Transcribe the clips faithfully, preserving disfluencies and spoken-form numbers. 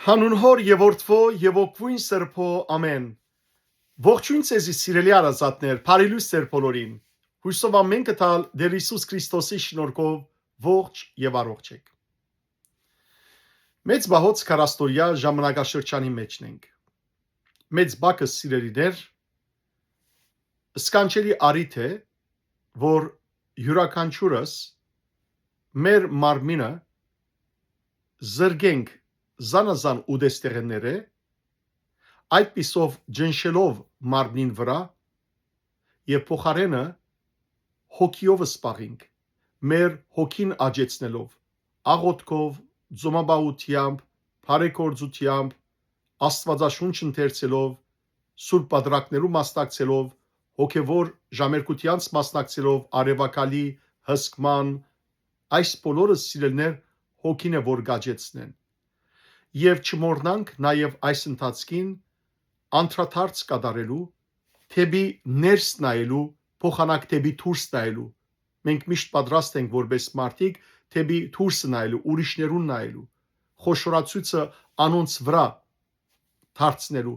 Հանուն Հօր եւ Որդւոյ եւ Հոգւոյն Սրբոյ, ամէն։ Ողջոյն ձեզի, սիրելի հարազատներ, բարի լոյս ձեր բոլորին։ Յուսով ամէն կը տալ Տէր Յիսուս Քրիստոսի շնորհքով ողջ եւ առողջ եք։ Մեծ պահոց քառասնօրեայ ժամանակաշրջանի մէջն ենք։ Մեծ պահքը, սիրելիներ, սքանչելի առիթ է, որ յուրաքանչիւրս մեր մարմինը զրկենք զանազան ուտեստեղէններէ, այդպիսով ճնշելով մարմնին վրայ, եւ փոխարէնը հոգիով զբաղենք, մեր հոգին աճեցնելով, աղօթքով, ծոմապահութեամբ, բարեգործութեամբ, Աստուածաշունչ ընթերցելով, սուրբ պատրակներու մասնակցելով, հոգեվոր ժամերգութեանց մասնակցելով, արեւակալի, հսկման, այս բոլորը, սիրելիներ, հոգին է, որ կաճեցնեն։ Եւ չմոռնանք նաեւ այս ընթացքին անդրադարձ կատարելու, դէպի ներս նայելու, փոխանակ դէպի դուրս նայելու։ Մենք միշտ պատրաստ ենք որպես մարդիկ դէպի դուրս նայելու, ուրիշներուն նայելու, խոշորացոյցը անոնց վրայ դարձնելու։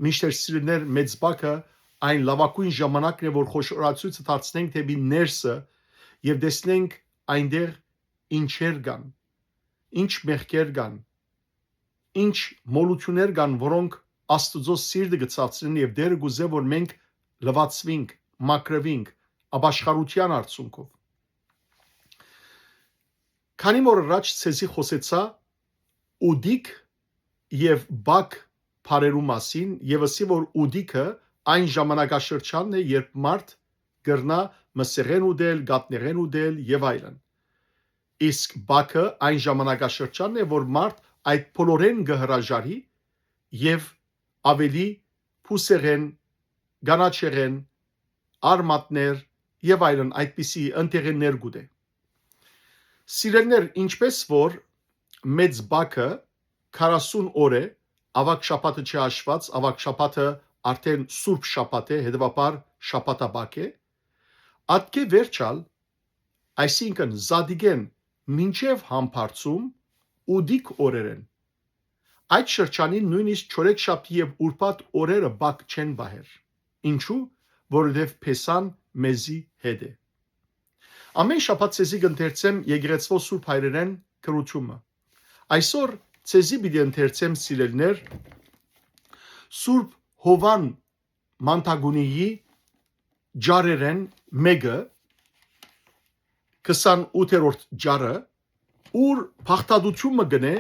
Մինչդեռ, սիրելիներ, մեծ պահքը այն լաւագոյն ժամանակն է, որ խոշորացոյցը դարձնենք դէպի ներսը եւ տեսնենք այնտեղ ինչեր կան, ինչ մեղքեր կան, ինչ մոլութիւններ կան, որոնք Աստուծոյ սիրտը կը ցածրեն եւ Տէրը կ'ուզէ, որ մենք լուացուինք, մաքրուինք, ապաշխարութեան արդիւնքով։ Քանի որ առաջ ձեզի խօսեցայ ուտիք եւ պակ բառերու մասին եւ ըսի, որ ուտիքը այն ժամանակաշրջանն է, երբ մարդ կրնայ մսեղէն ուտել, կաթնեղէն ուտել եւ այլն։ Իսկ պակը այն ժամանակաշրջանն է, որ մարդ այդ բոլորէն կը հրաժարի եւ աւելի բուսեղէն, կանաչեղէն, արմատներ եւ այլն այդպիսի ընտեղէններ կ'ուտէ։ Սիրելիներ, ինչպէս որ մեծ պակը քառասուն օր է, աւագ շաբաթը չհաշուած, աւագ շաբաթը արդէն Սուրբ Շաբաթ է, հետեւաբար շաբաթապակ է, ատկէ վերջալ, այսինքն՝ Զատիկէն մինչեւ Համբարձում, ուտիք օրերէն։ Այդ շրջանին նոյնիսկ չորեքշաբթի եւ ուրբաթ օրերը պակ չեն պահեր։ Ինչու՞, որովհետեւ Փեսան մեզի հետ է։ Ամէն շաբաթ ձեզի կ'ընթերցեմ եկեղեցւոյ սուրբ հայրերէն գրութիւնը։ Այսօր ձեզի պիտի ընթերցեմ, սիրելիներ, Սուրբ Յովհան Մանթագունիի ճառերէն մէկը, քսանութերորդ ճառը, ուր բաղդատութիւն մը կ'ընէ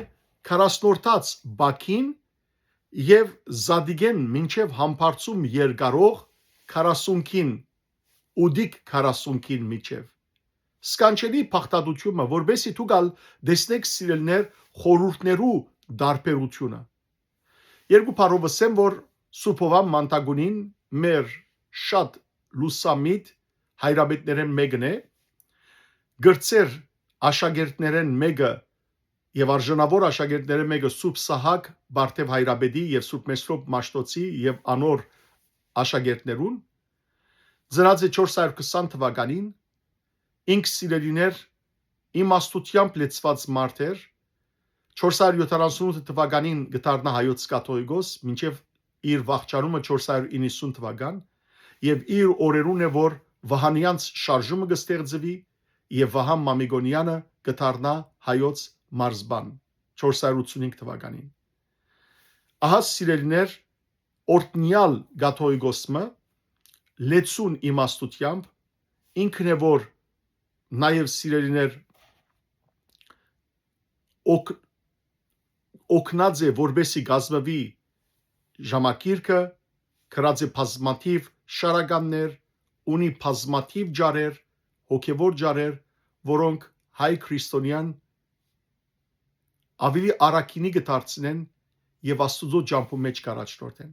քառասնորդաց պակին եւ Զատիկէն մինչեւ Համբարձում երկարող քառասունքին, ուտիք քառասունքին միջեւ։ Սքանչելի բաղդատութիւն մը, որպէսզի դուք ալ տեսնէք, սիրելիներ, խորհուրդներու տարբերութիւնը։ Երկու բառով ըսեմ, որ Սուրբ Յովհան Մանթագունին մեր շատ լուսամիտ հայրապետներէն մէկն է, կրտսեր աշակերտներէն մէկը եւ արժանաւոր աշակերտներէն մէկը Սուրբ Սահակ Բարթեւ հայրապետի եւ Սուրբ Մեսրոպ Մաշտոցի եւ անոր աշակերտներուն, ծնած է չորս հարյուր քսան թուականին, ինք, սիրելիներ, իմաստութեամբ լեցուած մարդ էր, չորս հարյուր յոթանասունութ թուականին կը դառնայ հայոց կաթողիկոս, մինչեւ իր վախճանումը չորս հարյուր իննսուն թուական, եւ իր օրերուն է, որ Վահանեանց շարժումը կը ստեղծուի եւ Վահան Մամիկոնեանը կը դառնայ հայոց մարզպան չորս հարյուր ութսունհինգ թուականին։ Ահա, սիրելիներ, օրհնեալ կաթողիկոս մը, լեցուն իմաստութեամբ, ինքն է, որ նաեւ, սիրելիներ, օգ-, օգնած է, որպէսզի կազմուի ժամագիրքը, գրած է բազմաթիւ շարականներ, ունի բազմաթիւ ճառեր, հոգեվոր ճառեր, որոնք հայ քրիստոնեան աւելի առաքինի կը դարձնեն եւ Աստուծոյ ճամբու մէջ կ'առաջնորդեն։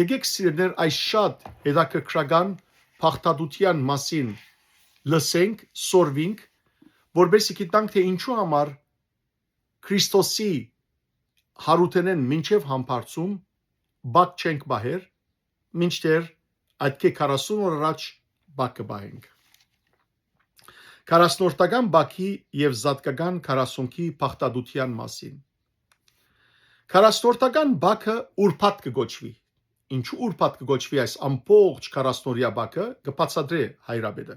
Եկէք, սիրելիներ, այս շատ հետաքրքրական բաղդատութեան մասին լսենք, սորվինք, որպէսզի գիտնանք, թէ ինչու համար Քրիստոսի յարութենէն մինչեւ Համբարձում պակ չենք պահեր, մինչդեռ ատկէ քառասուն օր առաջ պակ կը պահենք։ Քառասնորդական պակի եւ Զատկական քառասունքի բաղդատութեան մասին։ Քառասնորդական բակը ուրբաթ կը կոչուի։ Ինչու ուրբաթ կը կոչուի այս ամբողջ քառասնօրեայ բակը, կը բացատրէ հայրապետը։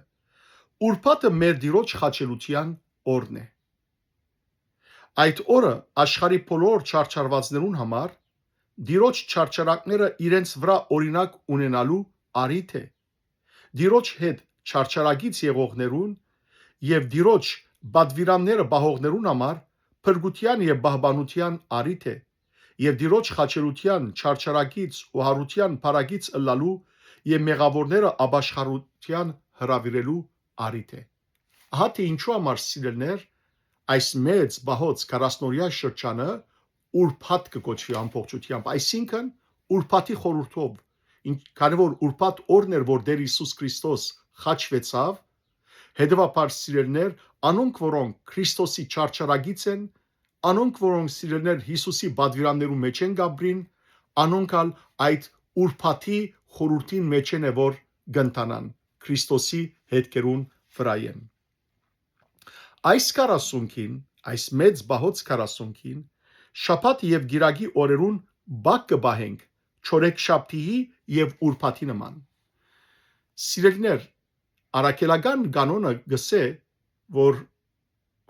Ուրբաթը մեր Տիրոջ խաչելութեան օրն է։ Այդ օրը աշխարհի բոլոր չարչարուածներուն համար Տիրոջ չարչարանքները իրենց վրայ օրինակ ունենալու առիթ է։ Տիրոջ հետ չարչարակից եղողներուն եւ Տիրոջ պատուիրանները պահողներուն համար փրկութեան եւ պահպանութեան առիթ է, եւ Տիրոջ խաչելութեան, չարչարակից ու յարութեան փառակից ըլլալու եւ մեղաւորները ապաշխարութեան հրաւիրելու առիթ է։ Ահա թե ինչու համար, սիրելիներ, այս մեծ պահոց քառասնօրեայ շրջանը ուրբաթ կը կոչուի ամբողջութեամբ, այսինքն՝ ուրբաթի խորհուրդով, ինչ-, քանի որ ուրբաթ օրն էր, որ Տէր Յիսուս Քրիստոս խաչուեցաւ, հետեւաբար, սիրելիներ, անոնք, որոնք Քրիստոսի չարչարակից են, անոնք, որոնք, սիրելիներ, Յիսուսի պատուիրաններու մէջ են կ'ապրին, անոնք ալ այդ ուրբաթի խորհուրդին մէջ են է, որ կ'ընթանան Քրիստոսի հետքերուն վրայ են։ Այս քառասունքին, այս մեծ պահոց քառասունքին, շաբաթ եւ կիրակի օրերուն բակ կը պահենք չորեքշաբթիի եւ ուրբաթի նման։ Սիրելիներ, առաքելական կանոնը կ'ըսէ, որ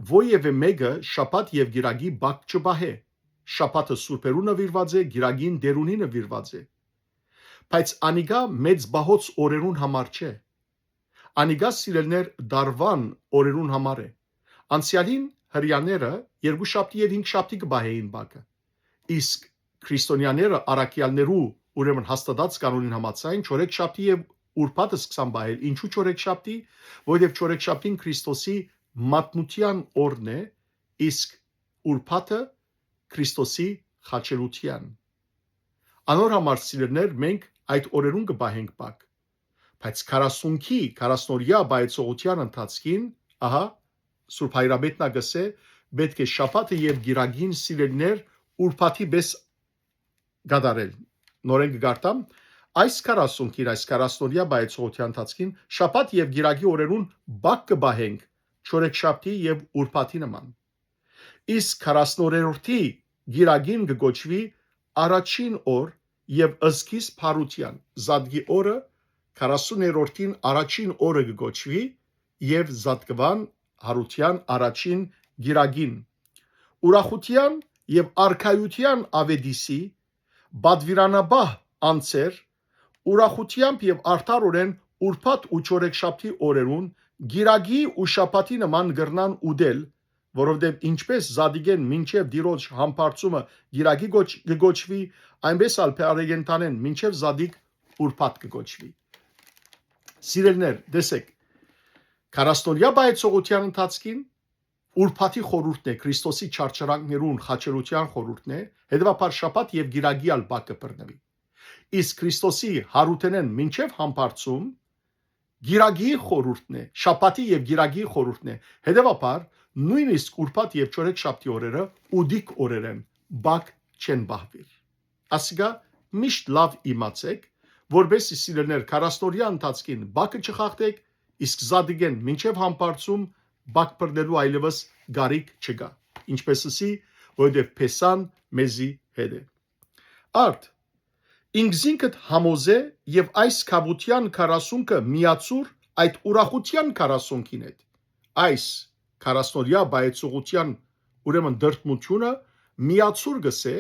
ոեւէ մէկը շաբաթ եւ կիրակի բակ չպահէ։ Շաբաթը սուրբերուն նուիրուած է, կիրակին Տէրունին նուիրուած է։ Բայց անիկա մեծ պահոց օրերուն համար չէ։ Անիկա, սիրելիներ, դարուան օրերուն համար է։ Անցեալին հրեաները երկուշաբթի եւ հինգշաբթի կը պահէին բակը, իսկ քրիստոնեաները առաքեալներու, ուրեմն, հաստատած կանոնին համաձայն, չորեքշաբթի եւ ուրբաթը սկսան պահել։ Ինչու՞ չորեքշաբթի? Որովհետեւ չորեքշաբթին Քրիստոսի մատնութեան օրն է, իսկ ուրբաթը՝ Քրիստոսի խաչելութեան։ Անոր համար, սիրելիներ, մենք այդ օրերուն կը պահենք բակ։ Բայց քառասունքի, քառասնօրեայ պահեցողութեան ընթացքին, ահա, Սուրբ Հայրապետն ա կ'ըսէ, պէտք է շաբաթը եւ կիրակին, սիրելիներ, ուրբաթի պէս կատարել։ Նորէն կը կարդամ. «Այս քառասունքին, այս քառասնօրեայ պահեցողութեան ընթացքին, շաբաթ եւ կիրակի օրերուն բակ կը պահենք չորեքշաբթի եւ ուրբաթի նման։ Իսկ քառասնօրերորդի կիրակին կը կոչուի առաջին օր եւ սկիզբ յարութեան, զատկի օրը քառասուներորդին առաջին օրը կը կոչուի եւ զատկուան յարութեան առաջին կիրակին, ուրախութեան եւ արքայութեան աւետիսի պատուիրանապահ անձեր ուրախութեամբ եւ արդարօրէն ուրբաթ ու չորեքշաբթի օրերուն, կիրակի ու շաբաթի նման կրնան ուտել, որովհետեւ ինչպէս զատկեն մինչեւ Տիրոջ համբարձումը կիրակի կոչ-, կը կոչուի, այնպէս ալ բարեկենդանէն մինչեւ զատիկ ուրբաթ կը կոչուի»։ Սիրելիներ, տեսէք, քառասնօրեայ պահեցողութեան ընթացքին ուրբաթի խորհուրդն է, Քրիստոսի չարչարանքներուն խաչելութեան խորհուրդն է, հետեւաբար շաբաթ եւ կիրակի ալ բակ կը բռնուի։ Իսկ Քրիստոսի յարութենէն մինչեւ համբարձում կիրակի խորհուրդն է, շաբաթի եւ կիրակի խորհուրդն է, հետեւաբար նոյնիսկ ուրբաթ եւ չորեքշաբթի օրերը ուտիկ օրեր են, բակ չեն պահուիր։ Ասիկա միշտ լաւ իմացէք, որպէս զի, սիրելիներ, քառասնօրեայ ընթացքին բակը չխախտէք, իսկ զատկեն մինչեւ համբարձում բակ բռնելու այլեւս կարիք չկայ, ինչպէս ըսի, որովհետեւ Փեսան մեզի հետ է։ Արդ, ինքզինքդ համոզէ եւ այս քաւութեան քառասունքը միացուր այդ ուրախութեան քառասունքին հետ։ Այս քառասնօրեայ պահեցողութեան, ուրեմն, դրդմութիւնը միացուր, կ'ըսէ,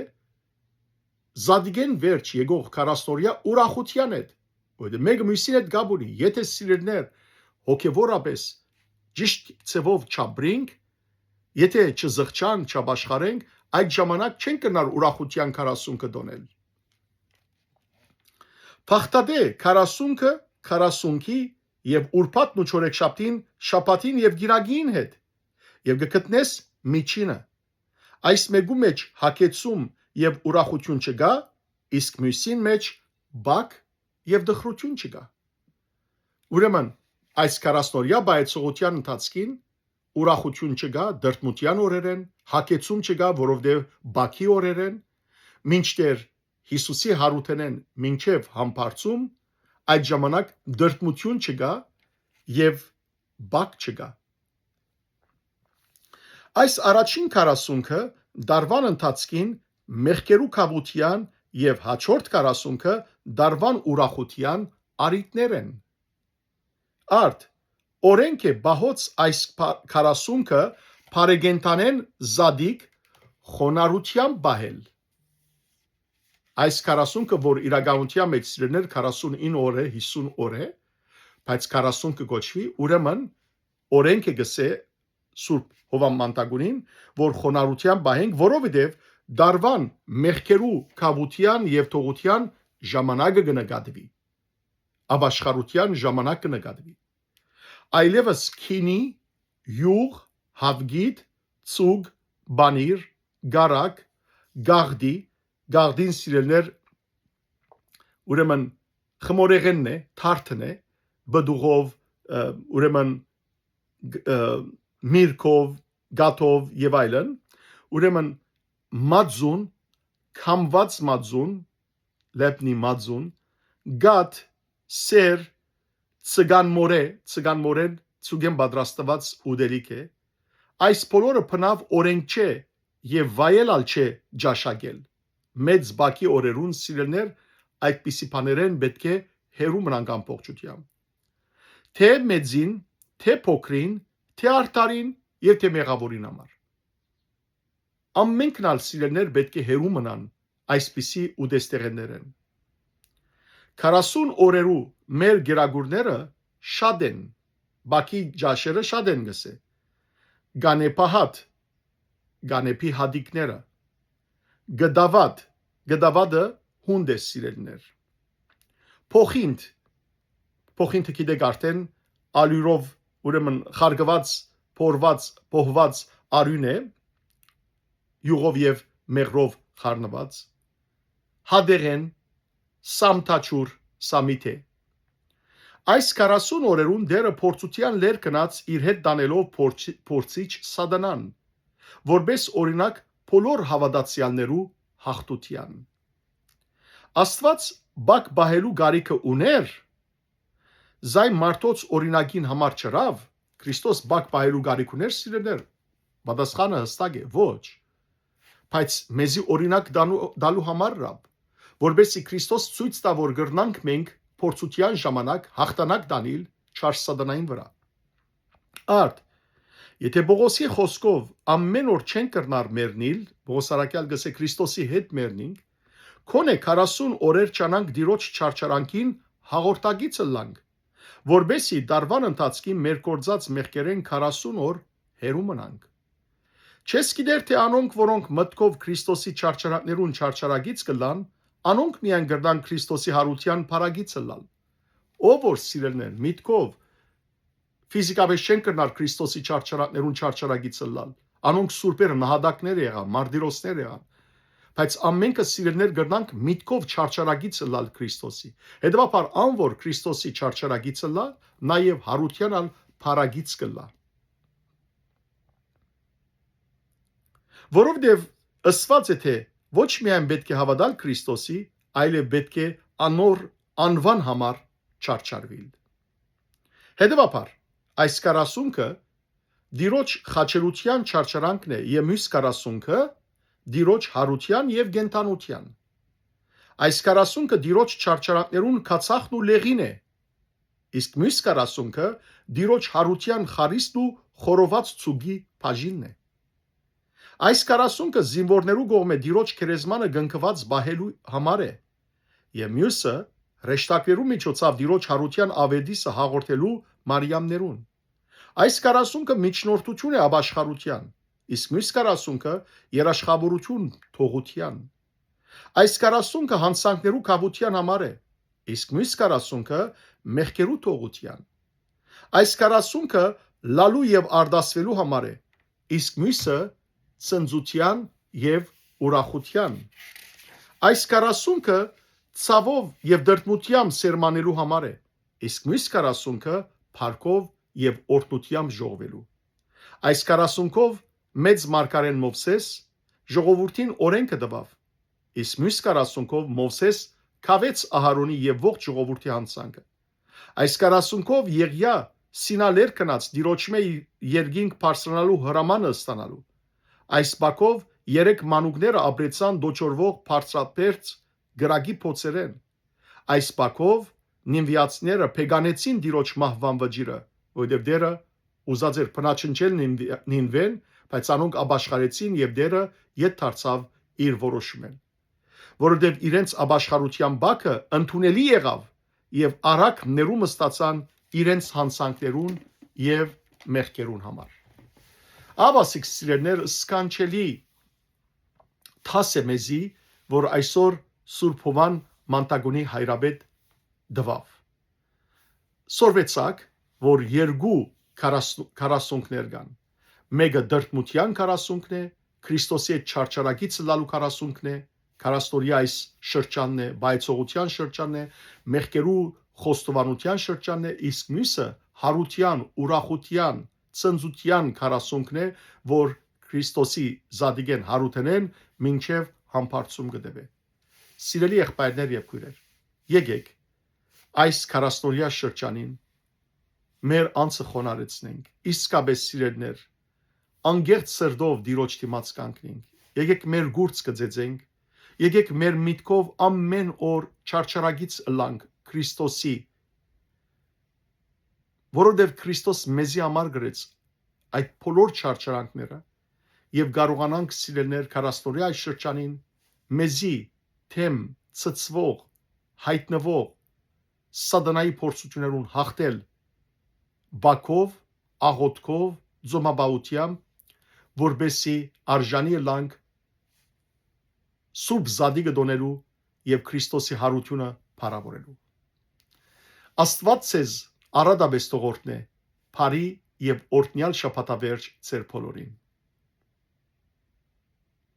զատկեն վերջ եկող քառասնօրեայ ուրախութեան հետ, որովհետեւ մէկը միւսին հետ կապ ունի։ Եթէ, սիրելիներ, հոգեւորապէս ճիշդ ձեւով չապրինք, եթէ չզղջանք, չապաշխարենք, այդ ժամանակ չենք կրնար ուրախութեան քառասունքը տոնել։ Բաղդատէ քառասունքը քառասունքի եւ ուրբաթն ու չորեքշաբթին շաբաթին եւ կիրակին հետ, եւ կը գտնես միջինը։ Այս մէկու մէջ հագեցում եւ ուրախութիւն չկայ, իսկ միւսին մէջ բակ եւ տխրութիւն չկայ։ Ուրեմն, այս քառասնօրեայ պահեցողութեան ընթացքին ուրախութիւն չկայ դրդմութեան օրերէն, հագեցում չկայ, որովհետեւ բակի օրերէն, մինչդեռ Յիսուսի յարութենէն մինչեւ համբարձում, այդ ժամանակ դրդմութիւն չկայ եւ բակ չկայ։ Այս առաջին քառասունքը դարուան ընթացքին մեղքերու քաւութեան եւ հաջորդ քառասունքը դարուան ուրախութեան առիթներ են։ Արդ, օրէնք է պահոց այս փա-, քառասունքը բարեկենդանէն զատիկ խոնարհութեան պահել։ Այս քառասունքը, որ իրականութեան մէջ սիրելներ քառասունինը օր է, յիսուն օր է, բայց քառասուն կը կոչուի, ուրեմն օրէնքը գսէ Սուրբ Հովան Մանդակունին, որ խոնարհութեան պահենք, որովհետեւ դարուան մեղքերու քաւութեան եւ թողութեան ժամանակը կը նկատուի, ապաշխարութեան ժամանակ կը նկատուի։ Այլեւս քինի, յուղ, հաւկիտ, ծուկ, պանիր, կարակ, գաղդի, գաղդին սիրելներ, ուրեմն խմորեղէնն է, թարթն է, պտուղով, ը, ուրեմն գ-, ը, միրգով, գաթով եւ այլն, ուրեմն մածուն, քամուած մածուն, լեփնի մածուն, գաթ, սեր, ծգան մորէ, ծգան մորէն, ծուկէն պատրաստուած ուտելիք է։ Այս բոլորը բնաւ օրէնք չէ եւ վայել ալ չէ ճաշակել։ Մեծ բակի օրերուն սիրելներ այդպիսի բաներէն պէտք է հեռու մնանք ամբողջութեամբ։ Թէ մեծին, թէ փոքրին, թէ արդարին եւ թէ մեղաւորին համար։ Ամենքն ալ սիրելներ պէտք է հեռու մնան այսպիսի ուտեստեղէններէն։ Քառասուն օրերու մեր կերակուրները շատ են, բակի ճաշերը շատ են գսե։ Գանեփահատ, գանեփի հատիկները, գդավատ, գդավատը հունդ է սիրելներ։ Փոխինդ, փոխինդը գիտեք արդեն ալիւրով, ուրեմն խարկուած, փորված, փոխված արիւն է, յուղով եւ մեղրով խառնուած, հատեղեն, սամթաչուր, սամիթ է։ Այս քառասուն օրերուն Տէրը փորձութեան լեր գնաց իր հետ տանելով փորձի-, փորձիչ սատանան, որպես օրինակ բոլոր հաւատացեալներու հաղթութեան։ Աստուած բակ պահելու կարիքը ուներ, զայն մարդոց օրինակին համար չըրաւ, Քրիստոս բակ պահելու կարիք ուներ, սիրելներ։ Պատասխանը հստակ է, ոչ։ Բայց մեզի օրինակ տանու, տալու համար ըրաւ, որպեսզի Քրիստոս ցոյց տայ, որ կրնանք մենք փորձութեան ժամանակ հաղթանակ տանիլ չար սատանային վրայ։ Արդ, եթէ Պողոսի խօսքով ամէն օր չենք կրնար մեռնիլ, Պողոս առաքեալ կ'ըսէ Քրիստոսի հետ մեռնինք, քոնէ քառասուն օրեր չանանք Տիրոջ չարչարանքին հաղորդակից ըլլանք, որպեսզի դարուան ընթացքին մեր գործած մեղքերէն քառասուն օր հեռու մնանք։ Չես գիտեր թէ անոնք, որոնք մտքով Քրիստոսի չարչարանքներուն չարչարակից կ'ըլլան, անոնք միայն կրնան Քրիստոսի յարութեան փառակից ըլլալ։ Ով որ սիրելներ, միտքով, ֆիզիկապես չեն կրնար Քրիստոսի չարչարանքներուն չարչարակից ըլլալ։ Անոնք սուրբերը նահատակներ եղան, մարտիրոսներ եղան։ Բայց ամենքը սիրելներ կրնանք միտքով չարչարակից ըլլալ Քրիստոսի։ Հետևաբար ան որ Քրիստոսի չարչարակից ըլլա, նաեւ յարութեան ալ փառակից կ'ըլլայ։ Որովհետեւ ըսուած է թէ ոչ միայն պէտք է հաւատալ Քրիստոսի, այլեւ պէտք է անոր անուան համար չարչարուիլ։ Հետևաբար, այս քառասունքը Տիրոջ խաչելութեան չարչարանքն է եւ միւս քառասունքը Տիրոջ յարութեան եւ կենդանութեան։ Այս քառասունքը Տիրոջ չարչարանքներուն քացախն ու լեղին է, իսկ միւս քառասունքը Տիրոջ յարութեան խարիստ ու խորոված ցուկի բաժինն է։ Այս քառասունքը զինուորներու կողմէ Տիրոջ գերեզմանը կնքուած պահելու համար է, եւ միւսը հրեշտակներու միջոցաւ Տիրոջ յարութեան աւետիսը հաղորդելու Մարիամներուն։ Այս քառասունքը միջնորդութիւն է ապաշխարութեան, իսկ միւս քառասունքը երաշխավորութիւն թողութեան։ Այս քառասունքը յանցանքներու քաւութեան համար է, իսկ միւս քառասունքը մեղքերու թողութեան։ Այս քառասունքը լալու եւ արտասվելու համար է, իսկ միւսը ցնծութեան եւ ուրախութեան։ Այս քառասունքը ցաւով եւ դրդմութեամբ սերմանելու համար է, իսկ միւս քառասունքը փառքով եւ օրհնութեամբ ժողվելու։ Այս քառասունքով մեծ մարգարեն Մովսէս ժողովուրդին օրէնքը տուաւ, իսկ միւս քառասունքով Մովսէս քաւեց Ահարոնի եւ ողջ ժողովուրդի յանցանքը։ Այս քառասունքով Եղիա Սինա լեռ գնաց Տիրոջմէ երկինք բարձրանալու հրամանը ստանալու։ Այս բակով երեք մանուկները ապրեցան տոչորվող բարձրաբերձ կրակի բոցերէն։ Այս բակով նինվիացիները փեկանեցին Տիրոջ մահուան վճիռը, որովհետեւ Տէրը ուզած էր բնաջնջել Նինվի-, Նինվէն, բայց անոնք ապաշխարեցին եւ Տէրը ետ դարձաւ իր որոշումէն, որովհետեւ իրենց ապաշխարութեան բակը ընդունելի եղաւ եւ արագ ներում ստացան իրենց յանցանքներուն եւ մեղքերուն համար։ Ահա, սիրելիներ, սքանչելի դաս է մեզի, որ այսօր Սուրբ Յովհան Մանտագունի հայրապետ տուաւ։ Սորվեցաք, որ երկու քառաս-, քառասունքներ կան։ Մէկը տրտմութեան քառասունքն է, Քրիստոսի հետ չարչարակից ըլլալու քառասունքն է, քառասնօրեայ այս շրջանն է, բայցողութեան շրջանն է, մեղքերու խոստովանութեան շրջանն է, իսկ միւսը՝ յարութեան, ուրախութեան, ցնծութեան քառասունքն է, որ Քրիստոսի զատկին յարութենէն մինչեւ համբարձում կը տեւէ։ Սիրելի եղբայրներ եւ քոյրեր, եկէք այս քառասնօրեայ շրջանին մեր անձը խոնարհեցնենք, իսկապէս, սիրելիներ, անկեղծ սրտով Տիրոջ դիմաց կանգնենք։ Եկէք մեր կուրծքը ծեծենք, եկէք մեր միտքով ամէն օր չարչարակից ըլլանք Քրիստոսի, որովհետեւ Քրիստոս մեզի համար կրեց այդ բոլոր չարչարանքները, եւ կարողանանք, սիրելիներ, քառասնօրեայ այս շրջանին մեզի դէմ ցցուող, յայտնուող սատանայի փորձութիւններուն յաղթել բակով, աղօթքով, ծոմապահութեամբ, որպեսզի արժանի ըլլանք Սուրբ Զատկը տօնելու եւ Քրիստոսի յարութիւնը փառաւորելու։ Աստուած ձեզ առատապէս թող օրհնէ, բարի եւ օրհնեալ շաբաթավերջ ձեր բոլորին։